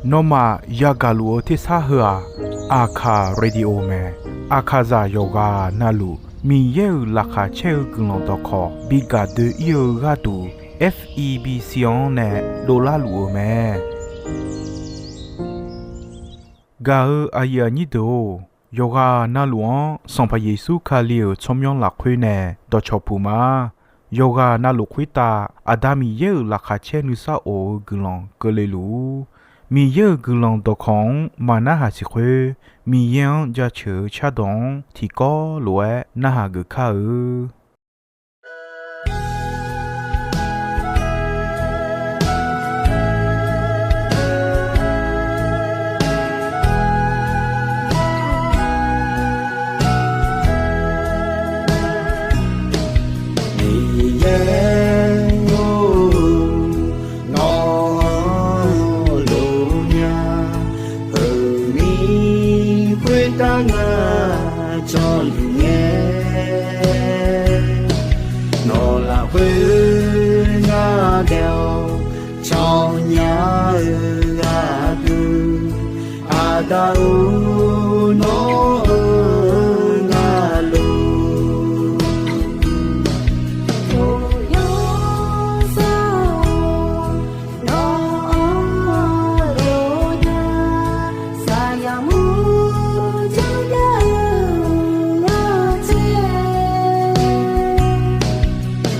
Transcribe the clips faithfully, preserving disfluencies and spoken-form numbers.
Nawmaf yagaq luf-eu tersar heu-aq, Aqkaq Radio mae. Aqkaqzaq yawqghaq navluf Miqyaer-euq laqkhaq caer-eu guiqlanq dawqkawq bi gaq doe-ir-eu gharduq, F E B C-anr nae dovlar luf-eu mae. Gaq-eu aqyuif aqnyir deuq-or, yawqghaq navluf-anr Sanqpaq Yeqsur Kali-euq tsawrmyanr lafkhoer nae dawqcawq puq ma. Yawqghaq navluf khoertav Aqda Miqyaer-euq laqkhaq caer nuisar of-eu guiqlanq keuvle luf-ur. Miqyaer-euq guiqlanq dawqkawq-anr maqnarhaq siq khoer, Miqyaer-anr jaceuq-eu cardawq-anr tiqkawv lof-aer narhaq geuf kar-eu. Miqyaer-or, nawq-anr lof nya, heumir khoertav ngar jawrluf ngae, nawq lafkhoer ngar daef-awr cawnya-eu gharduq, Aqda-or, nawr-eu ngar lof. Yawsanr-or, nawq-anr lof nya, saqyaq mur janrjav-eu ghaqtser,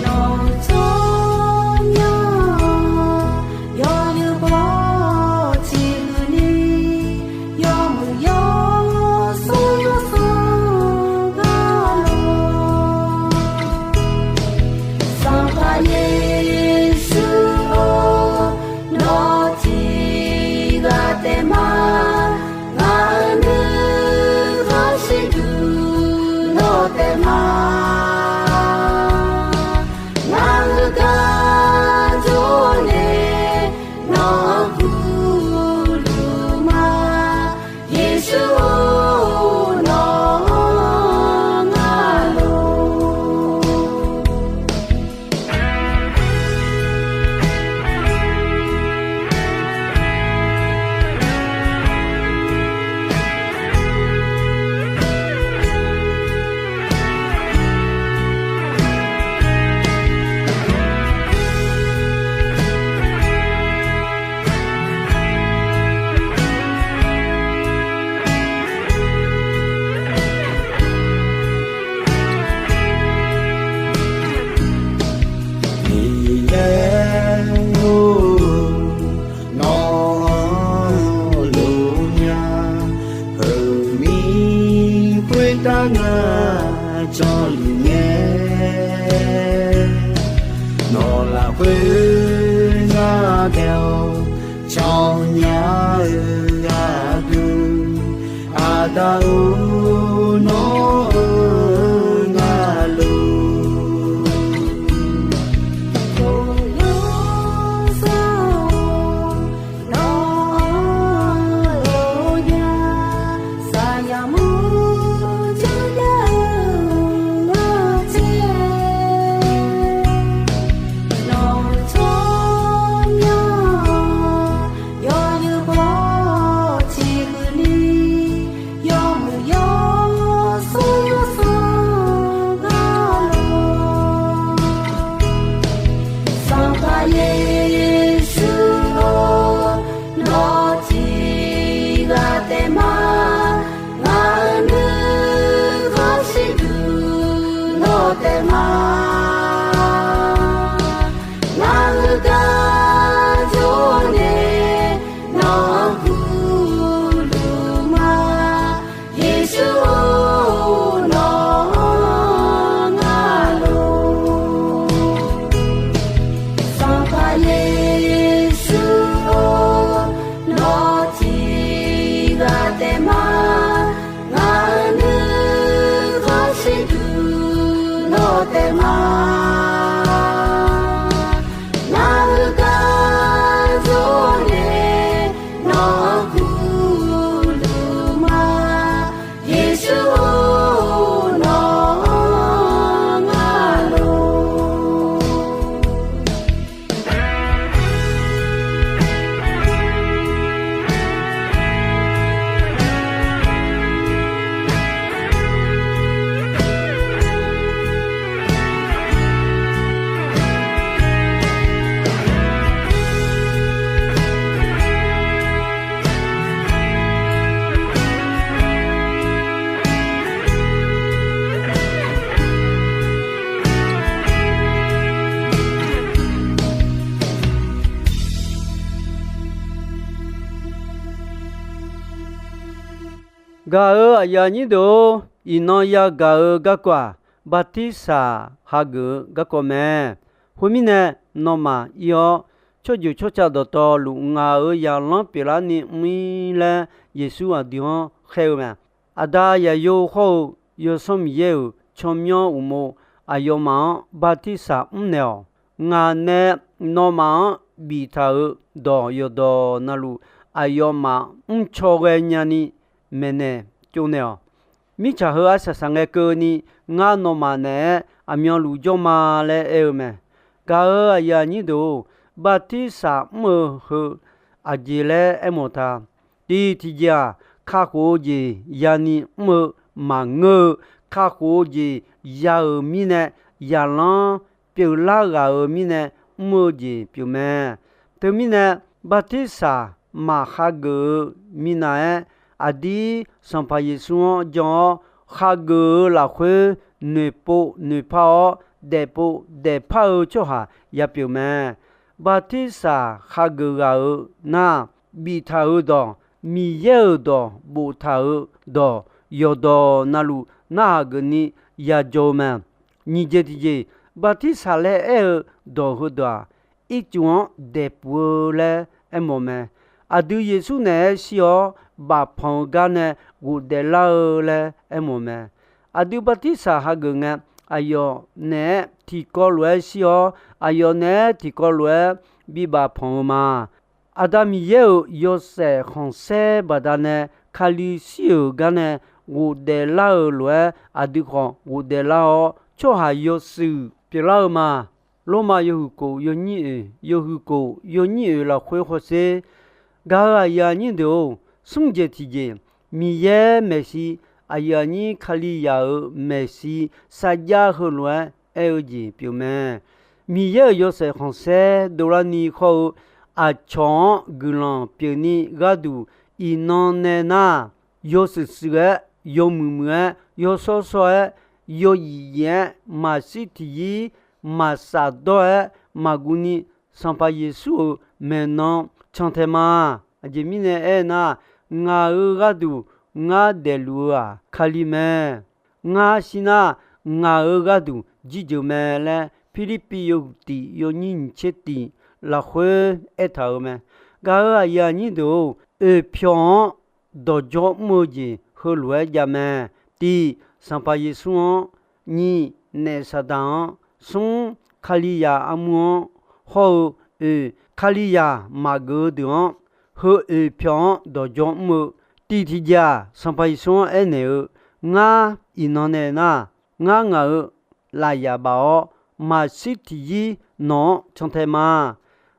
nawq-euq tsawrmyanr yawnyir baw ciqhuiq ni, yawmuiq yawsur yawsanr gar lof. Sanqpaq Yeqsur-or, nawr tiqghaq taef ma, ngaq-euq nuikhanr shirduq nawr taef ma. Ngaq-euq gar jawr nae nawq-anr gurluf ma, Yeqsur-or, nawq-anr ngar lof. Miqyaer-or, nawq-anr lof nya, heumir khoertav ngar jawrluf ngae, nawq lafkhoer ngar daef-awr cawnya-eu gharduq, Aqda-or, nawr-eu ngar lof. Yawsanr-or, nawq-anr lof nya, saqyaq mur janrjav-eu ghaqtser, nawq-euq tsawrmyanr yawnyir baw ciqhuiq ni, yawmuiq yawsur Gaq-euq aqyuif aqnyir deuq-or, iqnan yagaq-eu garkawv-aq, bartirsaq hageuf-eu garkawv mae. Khoermirnae, nawmaf ir-awr, tsawrjeuq tsawrca dawqtawvluf ngaq-euq zaqlanr pyeuflarni mr-ir laer, Yeqsur aqdui-anr khaer-eu mae. Aqda Zaqyo hawr-eu Yawsanr Miqyaer-euq tsawrmyanr uqmov aqyawfmaf-anr bartirsaq mrnaeq-awq. Ngaq nae nawmaf-anr biftaq-euq dawq yawqdawq navluf, aqyawfmaf mrcaw ghae nyani maeqnaeq tsovnaeq-awq. Mirtsaq heu arsaq saqngae keuvni, ngar nawmaf naeq-aer aqmyanluf jawr ma laer aer-eu mae. Gaq-euq aqyuif aqnyir deuq-or, bartirsaq mr-eu heu aqjeq laer aermawf ta. Tiq tiqjeq-aq, kakhof-eu jeq yani mr-eu maqngeur-eu, kakhof-eu jeq ya-euq mirnae, zaqlanr pyeuflar ghaq-euq mirnae mr-eu jeq pyeufmae. Teumirnae, bartirsaq maqhageuf-eu minav-aer, aqdir Sanqpaq Yeqsur-anr jan-awr, khageuf-eu lafkhoer noeqpov noeqpar-awr, daefpov daefpar-eu tsawrhaq yapyeuf mae. Bartirsaq khageuf ghaq-euq nar, biftaq-euq dawq, Miqyaer-euq dawq boftaq-euq dawq yawqdawq navluf narhaq geufni yajawr-eu mae. Nyiq jeq tiqjeq, bartirsaq laer aer-eu dawq heudawq-aq, ircuf-anr daeqpuf-eu laer aermawf mae. Aqdui Yeqsur naeq-aer shir-awr bafpanq-eu gar nae ghofdaef lar-eu laer aermawf mae. Aqdui bartirsaq hageuf ngae, aqyawf naeq-aer tiqkawv lof-aer shir-awr, aqyawf naeq-aer tiqkawv lof-aer bi bafpanq-eu ma. Aqda Miqyaer-euq yawshaef khanqsaer baqdanae Kali shir-euq gar nae ghofdaef lar-eu lof-aer, aqdui khawf ghofdaef lar-awr, tsawrhaq yawshuif pyeuflar-eu ma. Lormav yawhuiq kof yawnyir oeq, yawhuiq kof yawnyir oeq lafkhoer hawsher. Gaq-euq aqyuif aqnyir deuq-or, smr jeq tiqjeq, Miqyaer maeqshi, aqyuif aqnyir Kalizaq-euq maeqshi sarjax heulof-aer aer-eu jeq pyeufmae. Miqyaer-euq yawshaef khanqsaer dovlarni khawr-eu aqcawq-anr guiqlanq pyeufni gharduq, iqnan nae nar, yawshuif shuif-aer, yawmuiq muiq-aer, yawshawr shawr-aer, yawyif yif-aer, maqshir tiqyir, maqsaf dawr-aer maqguv ni, Sanqpaq Yeqsur-euq maeqnan cantae ma. Aqjeq mirnae aernar, ngaq-euq gharduq ngar daefluf-eu-aq Kali mae. Ngar shir nar, ngaq-euq gharduq jirjeuq mae laer, Pirlirpiv yawhuiq tiq yawnyir nyiq tser tiq lafkhoer aertaq-euq mae. Gaq-euq aqyuif aqnyir deuq-or, oeqpyawq-anr dawqdzawr mr-eu jeq heulof-aer jav mae. Tiq, Sanqpaq Yeqsur-anr, nyiq, naef Saqdaq-anr, smr, Kalizaq armur-anr, hawr-eu oeq, Kalizaq maqgeuf-eu deuq-anr, heu oeqpyawq-anr dawqdzawr mr-eu, tiq tiqjeq-aq, Sanqpaq Yeqsur-anr aernaeq-eu, ngar iqnan nae nar, ngar ngaq-euq lafyaq baf-awr, maqshir tiqyir nawq-anr cantae ma.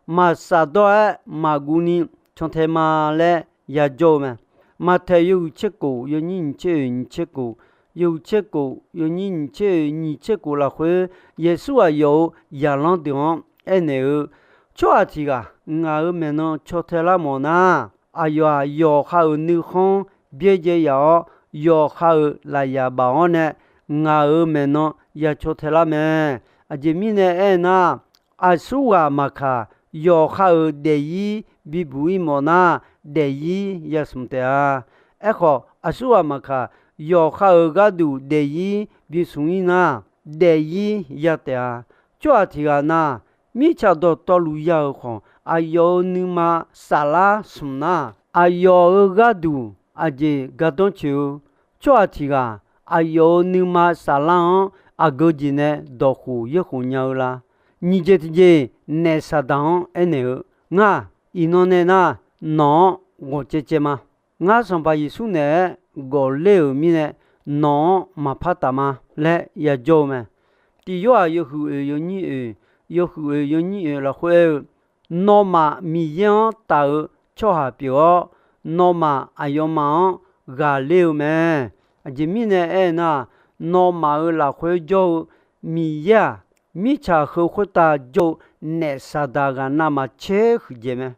Maqsaf dawr-aer maqguv ni cantae ma laer yajawr-eu mae. Maqtaeq yawhuiq tser kof yawnyir nyiq tser oeq nyiq tser kof, yawhuiq tser kof yawnyir nyiq tser oeq nyiq tser kof lafkhoer, Yeqsur aqyawf-euq zaqlanr deuq-anr aernaeq-eu, tsawrhaq tiq ghaq ngaq-euq maeqnan caw tae lar mawf nar, aqyawf-aq yawqha-euq nuikhanr byaerdzae yaf-awr, yawqha-euq lafyaq baf-awr nae ngaq-euq maeqnan ya caw tae lar mae. Aqjeq mirnae aernar, aqsurghaq maqkaq, yawqha-euq daefzir bibuq-ir mawf nar, daefzir yasmq taef-a. Aerkhawf, aqsurghaq maqkaq, yawqha-euq gharduq daefzir bismq-ir nar, daefzir ya taef-a. Tsawrhaq tiq ghaq nar, mirtsaq dawqtawvluf ya-euq khawf, aqyawf-euq nuima saflar smq nar, aqyawf-euq gharduq aqjeq gardanr coeq-eu. Tsawrhaq tiq ghaq aqyawf-euq nuima saflar-anr aqgeu jeq nae dawqkhof yaerkhof nya-eu la? Nyiq jeq tiqjeq, naef Saqdaq-anr aernaeq-eu, ngar, iqnan nae nar, nawq-anr ghawq caev caev ma. Ngar Sanqpaq Yeqsur naeq-aer gawq ler-euq mirnae, nawq-anr maqpar taf ma laer yajawr-eu mae. Tiq Yorhaq yawhuiq oeq yawnyir oeq, yawhuiq oeq yawnyir oeq lafkhoer aer-eu, nawmaf Miqyaer-anr taf-eu tsawrhaq pyeuf-awr, nawmaf aqyawfmaf-anr ghaqler-eu mae. Aqjeq mirnae aernar, nawmaf-euq lafkhoer jawr-eu Miqyaer-aq, mirtsaq heu khoertav jawr-eu naef Saqdaq ghaq navmaqtser huiqdzaeq mae.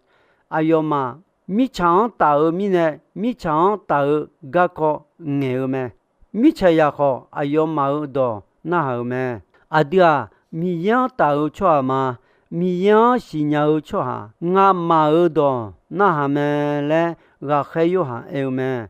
Aqyawfmaf mirtsaq-anr taf-eu mirnae, mirtsaq-anr taf-eu garkawv ngaeq-eu mae. Mirtsaq yaq khawf, aqyawfmaf-euq dawq narhaq-euq mae. Aqdui-aq, Miqyaer-anr taf-eu tsawrhaq ma. Miqyaer-anr siqnya-eu tsawrhaq, ngamaf-euq dawq narhaq mae laer, ghaqkhaer Yorhaq aer-eu mae.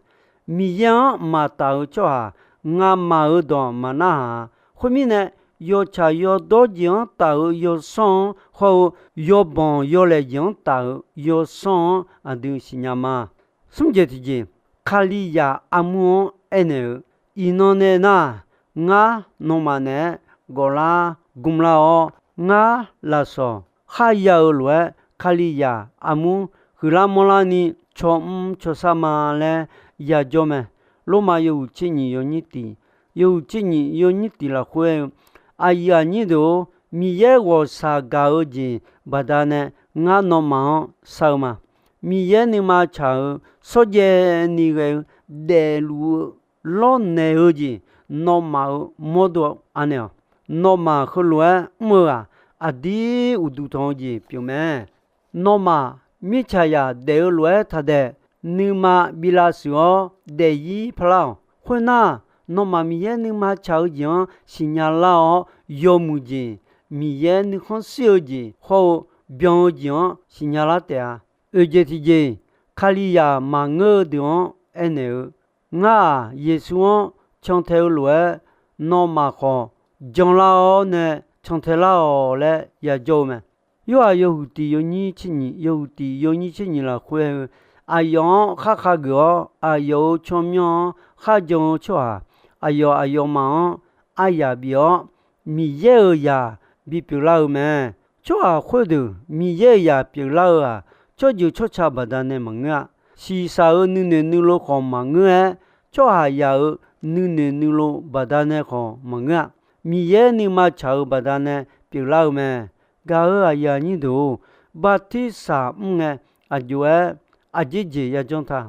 Miqyaer-anr maqtaf-eu tsawrhaq ngamaf-euq dawq maqnarhaq-a. Khoermirnae, yawtsaq yawdawr jeq-anr taf-eu yawsanr-anr hawr-eu yawbanq yawlaeq jeq-anr taf-eu yawsanr-anr aqdui siqnya ma. Smr jeq tiqjeq, Kalizaq armur-anr aernaeq-eu, iqnan nae nar, ngar nawmaf naeq-aer gawflar gmlar-awr, ngar lafsawq kharya-eu lof-aer Kalizaq armur huiqlar manrlar ni cawmr cawsar ma laer yajawr mae. Lormav yawhuiq tser nyiq yawnyir tiq, yawhuiq tser nyiq yawnyir tiq lafkhoer aer-eu, aqyuif aqnyir deuq-or, Miqyaer ghawqshaq gaq-eu jeq baqdanae ngar nawmaf-anr shar-eu ma. Miqyaer nuima tsaq-eu shawrjaev ni ghae-eu daefluf-eu lawrnaeq-eu jeq nawmaf-euq mawrdo anaeq-awq. Nawmaf heulof-aer mr-eu-aq, aqdir uqduq tanq-eu jeq pyeuf mae. Nawmaf mirtsaqzaq daef-eu lof-aer taqdaeq, nuima bi lavshuif-awr daefzir parlar-awq. Khoernar, nawmaf Miqyaer nuima tsaq-eu jeq-anr siqnya lar-awr, yawmuiq jeq, Miqyaer nuikhanr shir-eu jeq hawr-eu byan-eu jeq-anr siqnya lar taef-a. Oeq jeq tiqjeq, Kalizaq maqngeur-eu deuq-anr aernaeq-eu, ngar-aq, Yeqsur-anr cantae-eu lof-aer nawmaf khawf janlar-awr nae cantae lar-awq laer yajawr-eu mae. Yorhaq yawhuiq tiq yawnyir tser nyiq, yawhuiq tiq yawnyir tser nyiq lafkhoer aer-eu, aqyawf-anr khar khageuf-awr, aqyawf-euq tsawrmyanr-anr kharjan-eu tsawrhaq, aqyawf aqyawfmaf-anr aryaq bif-awr, Miqyaer-euq zaq bipyeuf lar-eu mae. Tsawrhaq khoerdeuq Miqyaer-euq zaq pyeuflar-eu-aq, tsawrjeuq tsawrca baqdanae maqngeur-a. Shiqshaq-euq nuinoeq nuilov khawf maqngeur-aer, tsawrhaqzaq-euq nuinoeq nuilov baqdanae khawf maqngeur-a. Miqyaer nuima tsaq-euq baqdanae pyeuflar-eu mae. Gaq-euq aqyuif aqnyir deuq-or, bartirsaq mr ngae, aqjox-aer aqjeq jeq yajanr ta.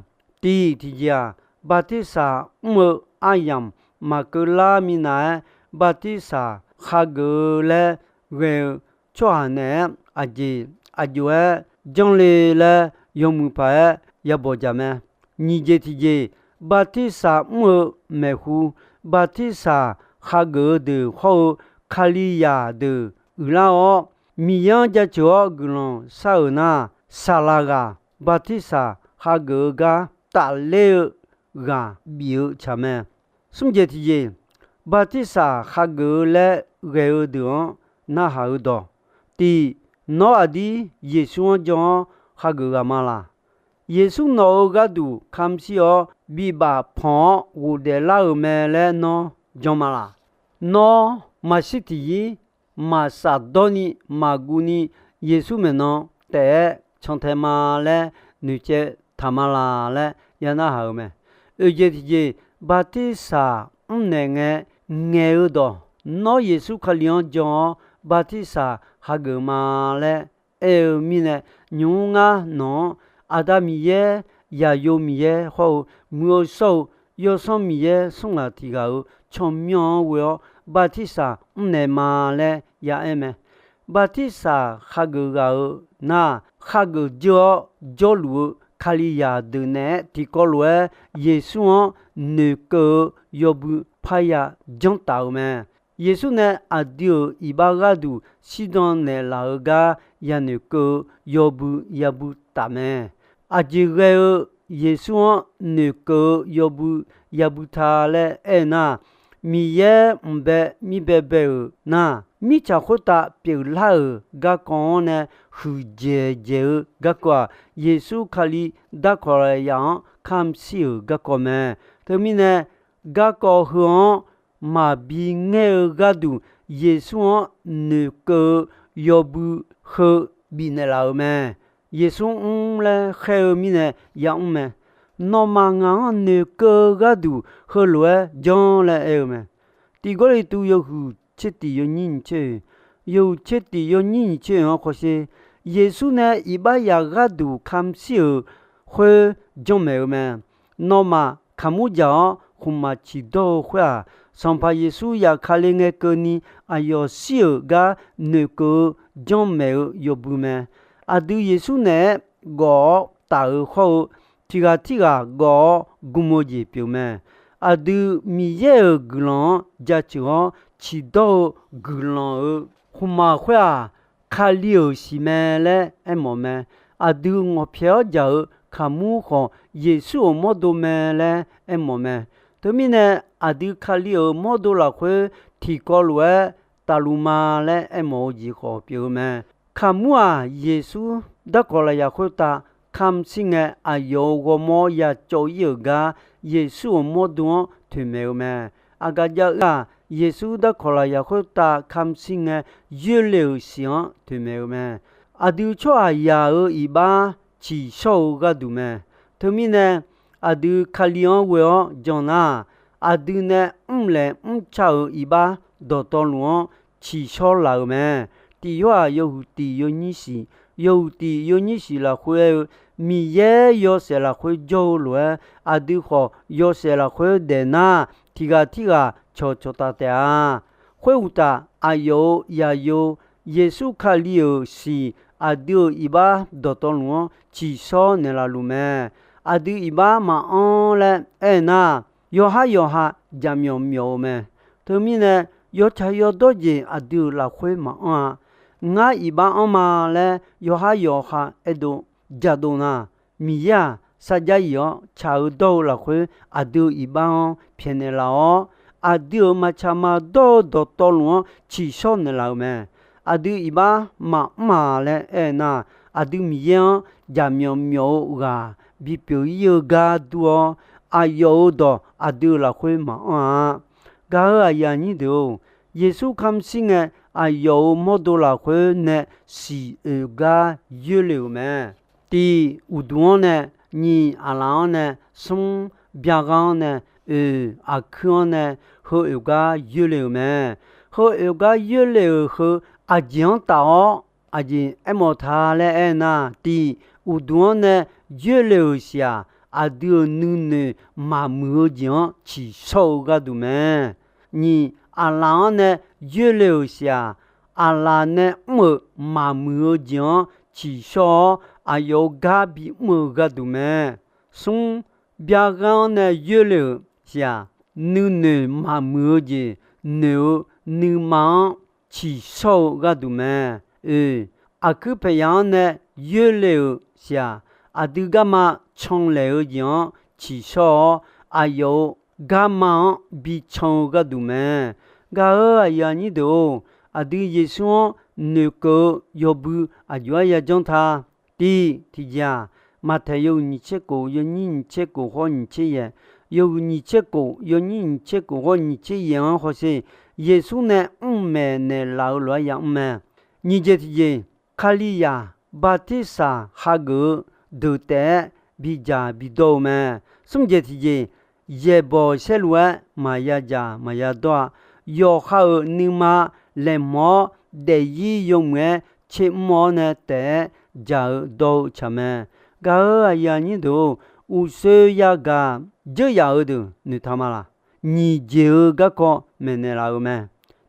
Tiq tiqjeq-aq, bartirsaq mr-eu aryamq maqkeuv lar minav-aer, bartirsaq khageuf-eu laer ghae-eu tsawrhaq naeq-aer aqjeq aqjox-aer janrle laer yawmuiq paq-aer yabawq jaq mae. Nyiq jeq tiqjeq, bartirsaq mr-eu maeqhu, bartirsaq khageuf-eu deuq hawr-eu Kalizaq deuq uiqlar-awr, Miqyaer-anr jaceuq-awr guiqlanq shar-euq nar, saqlaq ghaq bartirsaq khageuf-eu gar tafler-eu ghaq bif-eu tsaq mae. Smr jeq tiqjeq, bartirsaq khageuf-eu laer ghae-eu deuq-anr narhaq-eu dawq. Tiq, nawr aqdir Yeqsur-anr jan-awr khageuf ghaq ma laq? Yeqsur nawq-euq gharduq kamq shir-awr bibaf panq-awr ghofdaef lar-euq mae laer nawr jan ma laq? Nawr maqshir tiqzir maqsaf dawrni maqguv ni Yeqsur maeqnan taef-aer cantae ma laer noeqcaev taq ma laq laer ya narhaq-euq mae. Oeq jeq tiqjeq, bartirsaq mrnaeq ngae ngaeq-eu dawq, nawr Yeqsur Kali-anr jan-awr bartirsaq hageuf ma laer aer-eu mirnae, nymq-mr ngar nawq-anr Aqda Miqyaer, Yaqyo Miqyaer hawr-eu Muiq-eu shawr-eu Yawsanr Miqyaer smr ghaq tiq ghaq-euq tsawrmyanr-anr ghoe-awr bartirsaq mrnaeq ma laer ya aer mae. Bartirsaq hageuf ghaq-euq nar, hageuf dzeur-awr jawrluf-eu Kalizaq deuq naeq-aer tiqkawv lof-aer Yeqsur-anr noeqkeuv-eu yawbui parya janr taf-euq mae. Yeqsur nae aqdui-euq iqbax gharduq shirdan naeqlaf-eu gar yanoeq keuv-eu yawbui yabui taf mae. Aqjeq ghae-eu Yeqsur-anr noeqkeuv-eu yawbui yabui ta laer aer-eu nar, Miqyaer mqbae mirbae bae-euq nar, mirtsaq khoertav pyeuflar-euq garkawv-anr nae huiqdzaeq dzaeq-eu garkawv-aq, Yeqsur Kali darkawq lafyaq-anr kamq shir-euq garkawv mae. Teumirnae, garkawv heu-anr maqbi ngaer-eu gharduq Yeqsur-anr noeqkeuv-eu yawbui heu bifnaeq laf-euq mae. Yeqsur mr laer khaer-eu mirnae yamr mae. Nawmaf ngaq-anr noeqkeuv-eu gharduq heulof-aer janr laer aer-eu mae. Tiq Gawrliqtu yawhuiq tser tiq yawnyir nyiq tser oeq, yawhuiq tser tiq yawnyir nyiq tser oeq-anr khawsher, Yeqsur nae iqbax yaq gharduq kamq shir-euq khoer janrmaeq-eu mae. Nawmaf kaqmur dzaq-awr khmqmaq ciqdawr-eu khoer-aq, Sanqpaq Yeqsur zafkale ngae keuvni aqyawf shir-euq gar noeqkeuv-eu janrmaeq-eu yawbui mae. Aqdui Yeqsur naeq-aer gawf-awr taf-eu hawr-eu, tiq ghaq tirghaq gawf-awr gm-eu jeq pyeuf mae. Aqdui Miqyaer-euq guiqlanq-anr jaceuq-awr ciqdawr-eu guiqlanq-euq khmqmaq khoer-aq, Kali-euq siq mae laer aermawf mae. Aqdui ngawqpyaeq-awr jaq-eu kaqmur khawf Yeqsur-euq mawrdo mae laer aermawf mae. Teumirnae, aqdui Kali-euq mawrdo lafkhoer tiqkawv lof-aer tafluf ma laer aermawf-eu jeq khawf pyeuf-eu mae. Kaqmur-aq, Yeqsur darkawq lafyaq khoertav kamq shir ngae, aqyawf-euq ghawrmawr yacawv ir-euq gar Yeqsur-euq mawrdo-anr toeqmaeq-eu mae. Aqgaf jav-eu-aq, Yeqsur darkawq lafyaq khoertav kamq shir ngae, yoerle-euq siq-anr toeqmaeq-eu mae. Aqdui tsawrhaqzaq-euq iqbax ciqshawr-eu gharduq mae. Teumirnae, aqdui Kali-anr ghoe-awr jan nar, aqdui nae mrlaeq mrca-euq iqbax dawqtawvluf-anr ciqshawr laf-euq mae. Tiq Yorhaq yawhuiq tiq yawnyir shiq, yawhuiq tiq yawnyir shiq lafkhoer aer-eu, Miqyaer yawshaef lafkhoer jawr-eu lof-aer, aqdui khawf yawshaef lafkhoer daef nar, tiq ghaq tirghaq cawqcawq tav taef-a. Khoeruqtaf, aqyawf-euq yaqyo Yeqsur Kali-euq siq aqdui-euq iqbax dawqtawvluf-anr ciqshawr naeqlaf luf mae. Aqdui iqbax maqanr laer aer nar, yawqhar yawqha jaqmyawf myawf-eu mae. Teumirnae, yawtsaq yawdawr jeq aqdui-euq lafkhoer maqanr-a. Ngar iqbax anrma laer yawqhar yawqha aerdov jadov nar, Miqyaer-aq, sarjax yif-awr tsaq-eu dawr-eu lafkhoer aqdui-euq iqbax-anr pyaeqnaeq laf-awr, aqdui-euq maqtsaq maqdawr-eu dawqtawvluf-anr ciqshawr naeqlaf-euq mae. Aqdui iqbax maqmr-aq laer aer nar, aqdui Miqyaer-anr jaqmyawf myawf-eu ghaq bipyeuf ir-eu gar dur-awr, aqyawf-euq dawq aqdui-euq lafkhoer maqanr-a. Gaq-euq aqyuif aqnyir deuq-or, Yeqsur kamq shir ngae, aqyawf-euq mawrdo lafkhoer nae siq oeq gar yoerle-euq mae. Tiq, uqduq-anr nae, nyiq, aqlaf-anr nae, smr, byaqgha-anr nae, oeq, aqkuir-anr nae, heu oeq gar yoerle-euq mae. Heu oeq gar yoerle-euq heu aqjeq-anr taf-awr aqjeq aermawf ta laer aer nar, tiq, uqduq-anr nae yoerle-euq siq-aq, aqdui-euq nuinoeq maqmuiq-eu jeq-anr ciqshawr-eu gharduq mae. Nyiq, aqlaf-anr nae yoerle-euq siq-aq, aqlaf nae mr-euq maqmuiq-eu jeq-anr ciqshawr-awr, aqyawf-euq gar bimr-eu gharduq mae. Smr, byaqgha-anr nae yoerle-euq siq-aq, nuinoeq maqmuiq-eu jeq noeq-eu nuima-anr ciqshawr-eu gharduq mae. Oeq, aqkuir paeqyaq-anr nae yoerle-euq siq-aq, aqdui garma canlaeq-eu jeq-anr ciqshawr-awr, aqyawf-euq garma-anr bican-eu gharduq mae. Gaq-euq aqyuif aqnyir deuq-or, aqdui Yeqsur-anr noeqkeuv-eu yawbui aqjox-aer yajanr ta. Tiq, tiqjeq-aq, Maqtaeq yawhuiq nyiq tser kof, yawnyir nyiq tser kof hawr nyiq tser yaeq, yawhuiq nyiq tser kof, yawnyir nyiq tser kof hawr nyiq tser yaeq-anr hawsher. Yeqsur nae mr maeqnaeq laf-eu lof-aer yamr mae. Nyiq jeq tiqjeq, Kalizaq bartirsaq hageuf-eu deuq taef-aer bidzaq bidawr-eu mae. Smr jeq tiqjeq, yaeqbawq saerlu-aer maqya dzaq maqya dawr-a. Yawqha-euq nuima laeqhmq-awr daefzir yawmuiq-aer tsermr-awr nae taef-aer dzaq-eu dawr-eu tsaq mae. Gaq-euq aqyuif aqnyir deuq-or, uqshoe yagaq dzeur yaf-eu deuq noeqtaq ma laq? Nyiq jeq-eu garkawv maeqnaeq laf-euq mae.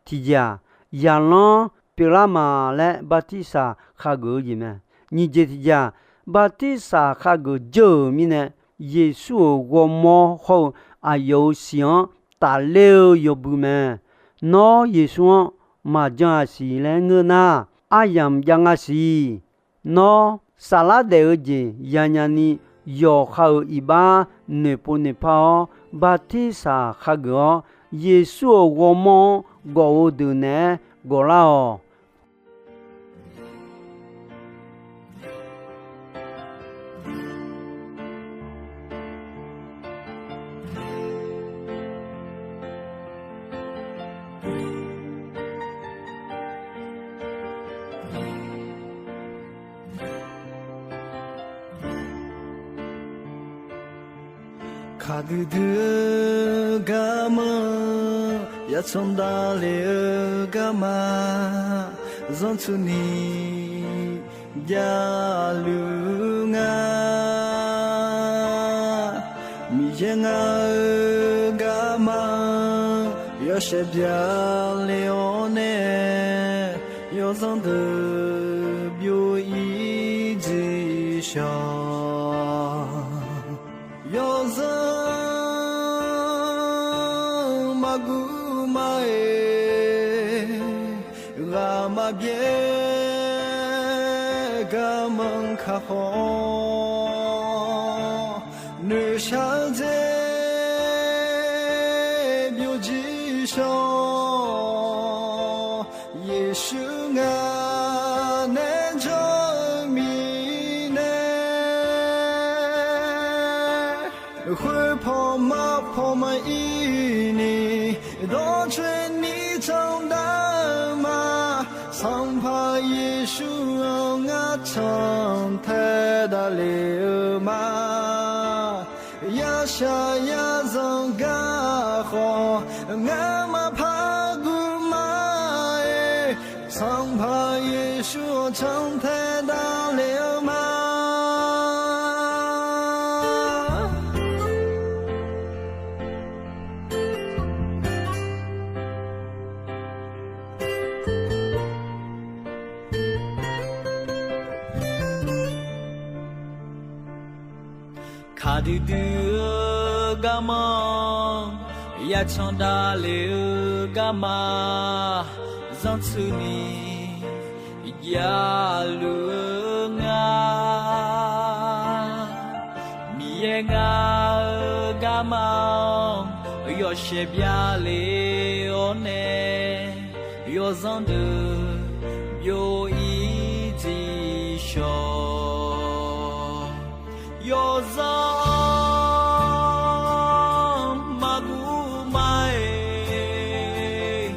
Tiqjeq-aq, zaqlanr pyeuflar ma laer bartirsaq hageuf-eu jeq mae. Nyiq jeq tiqjeq-aq, bartirsaq hageuf dzeur-euq mirnae, Yeqsur-euq ghawrmawr hawr-eu aqyawf-euq siq-anr tafler-eu yawbui mae. Nawr Yeqsur-anr maqjan-aq siq laer ngeur nar, aryamq jav nga siq. Nawr saflar daef-eu jeq yanya ni, yawqha-euq iqbax noeqpov noeqpar-awr, bartirsaq hageuf-awr, Yeqsur-euq ghawrmawr-anr gawf-eu deuq naeq-aer gawflar-awq. Kaqdui dui-eu garma, yatanq davle-eu garma, zanrtsuni javluf nga. Miqyaer ngar-eu garma, yawshaef byaqle-awr nae, yawzanr deuq byov-ir jeq shawq. Yawzanr maqguv ma-aer, ghaq maqbyaer garmanr kakhof. Noeqshaq-eu jeq byovjir shawr, Yeqsur ngar nae jawr-eu mirnae, khoerpaw marpaw maqir ni, dawrcoeni candav-eu ma. Sanqpaq Yeqsur-anr ngar cantae davle-eu ma. Yashaq yazanq gar khawf, ngamaf par guv ma-aer, Sanqpaq Yeqsur-anr cantae davle-eu ma. Kaqdui dui-eu garmanr, yacan davle-eu garma, zanrtsuini javluf-eu nga. Miqyaer ngar-eu garma-anr yawshaef byavle-awr nae, yawzanr deuq byov-ir dziq shawq. Yawzanr maqguv ma-aer,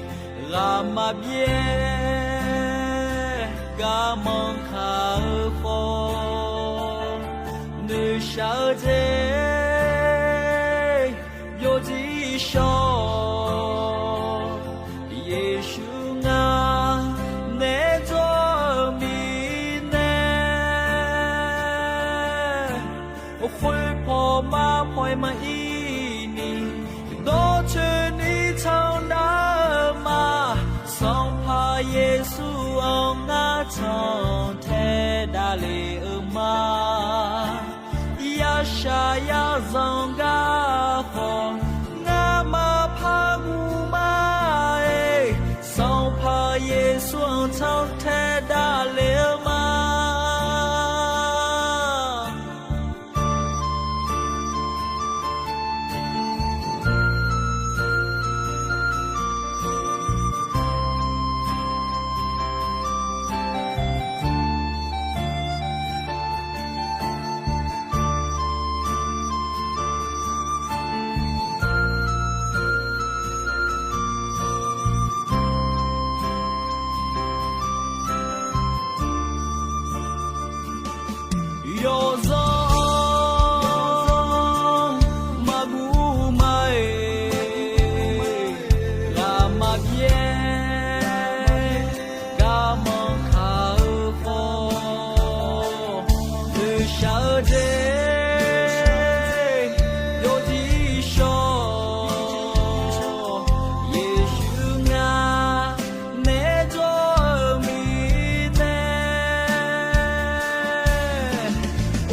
ghaq maqbyaer garmanr kaq-eu khawf, noeqshaq-eu jeq byovjir shawr. Yeqsur ngar nae jawr-eu mirnae, khoerpaw marpaw-aer maqir ni, dawrcoeni candav-eu ma. Sanqpaq Yeqsur-anr ngar cantae davle-eu ma. Yashaq yazanq gar khawf, ngamaf par guv ma-aer, Sanqpaq Yeqsur-anr cantae davle-eu ma. Yawzanr maqguv ma-aer, ghaq maqbyaer garmanr kaq-eu khawf, noeqshaq-eu jeq byovjir shawr. Yeqsur ngar nae jawr-eu mirnae,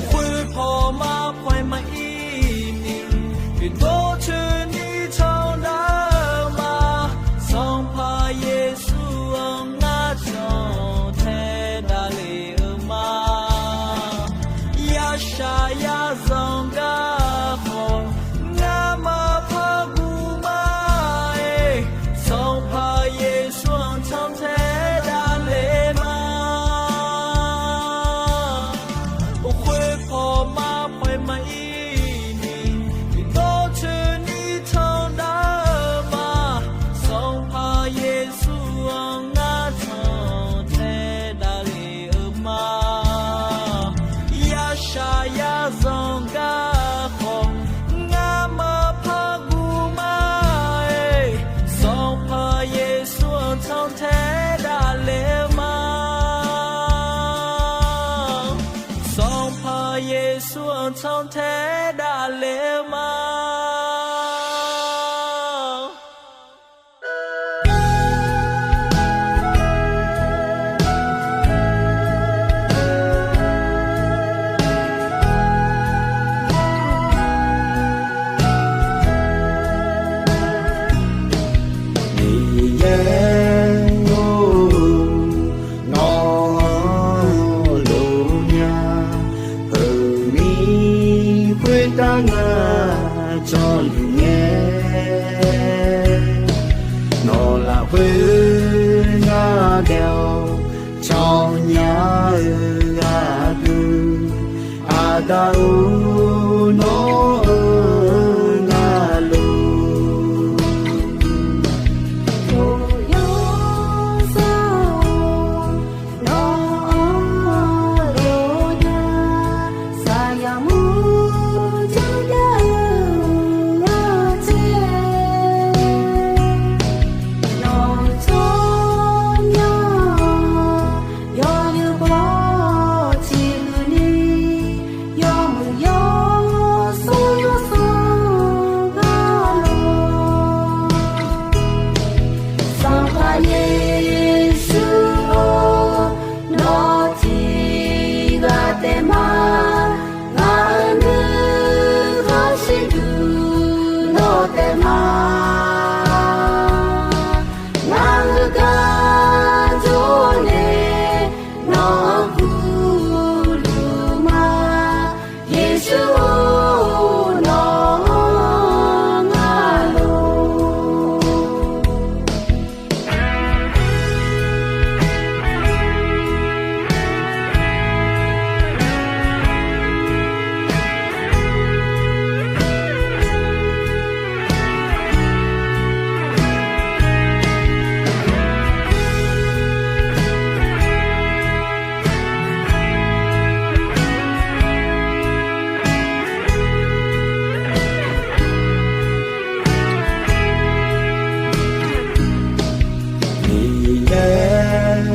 khoerpaw marpaw-aer maqir ni, dawrcoeni candav-eu ma. Sanqpaq Yeqsur-anr ngar cantae davle-eu ma. Yashaq yazanq gar khawf, ngamaf par guv ma-aer, Sanqpaq Yeqsur-anr cantae davle ma. Khoerpaw marpaw-aer maqir ni, dawrcoeni candav-eu ma. Sanqpaq Yeqsur-anr ngar cantae davle-eu ma. Yashaq yazanq gar khawf, ngamaf par guv ma-aer, Sanqpaq Yeqsur-anr cantae davle-eu ma. Sanqpaq Yeqsur-anr cantae davle-eu ma. Miqyaer-or, nawq-anr lof nya, heumir khoertav Ngar jawrluf ngae, nawq lafkhoer ngar daef-awr cawnyar-eu gharduq, Aqda-or, nawr-eu ngar lof-aer, yawsanr-or, nawr-anr lof-aer, saqyaq murjur jav-eu lar tser, nawq-eu tsawrmyanr-awr, yawzeu baw tiqhuiq ni, yawmuiq yawsur yawsanr gar lof. Sanqpaq Yeqsur-or, nawq tiqghaq taef ma. Ngaq-euq nuikhanr shirduq nawq taef ma. Ngaq-euq gar jawr nae nawq-anr gurluf ma. Yeqsur-or, nawq-anr ngar lof.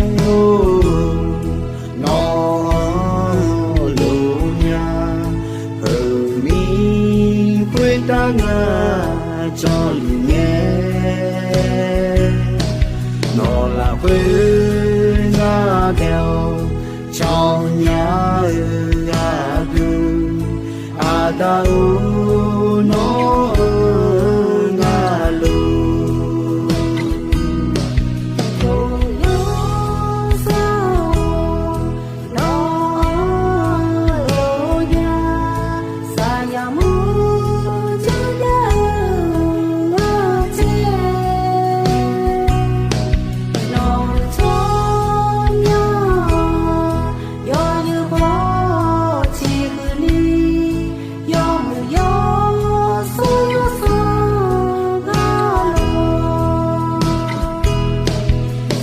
Miqyaer-or, nawq-anr lof nya, heumir khoertav ngar jawrluf ngae, nawq lafkhoer ngar daef-awr cawnyar-eu gharduq, Aqda-or, nawr-eu ngar lof-aer, yawsanr-or, nawr-anr lof-aer, saqyaq murjur jav-eu lar tser, nawq-eu tsawrmyanr-awr, yawzeu baw tiqhuiq ni, yawmuiq yawsur yawsanr gar lof.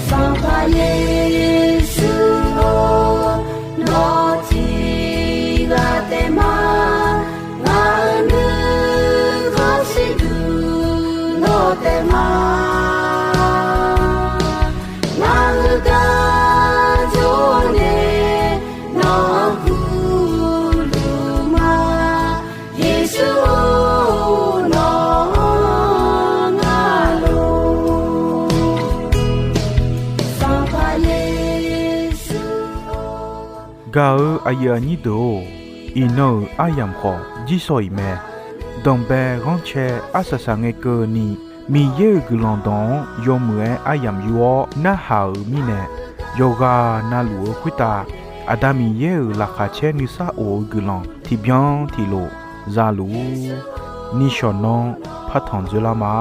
Sanqpaq Yeqsur-or, nawq tiqghaq taef ma. Ngaq-euq nuikhanr shirduq nawq taef ma. Ngaq-euq gar jawr nae nawq-anr gurluf ma. Yeqsur-or, nawq-anr ngar lof. Sanqpaq Yeqsur-or. Gaq-eu aqyuif aqnyir deuq-or, iqnan-euq aryamq khawf jirsawq iq mae. Danqbae ghanrcae arsaq saq ngae keuvni, Miqyaer-euq guiqlanq dawq-anr yawmuiq-aer aryamq yur-awr narhaq-euq mirnae, yawqghaq navluf-eu khoertav Aqda Miqyaer-euq laqkhaq caer nuisar of-eu guiqlanq tiqbyan tiqlof za luf-ur. Nishawq nanr partanq dzoerlar ma.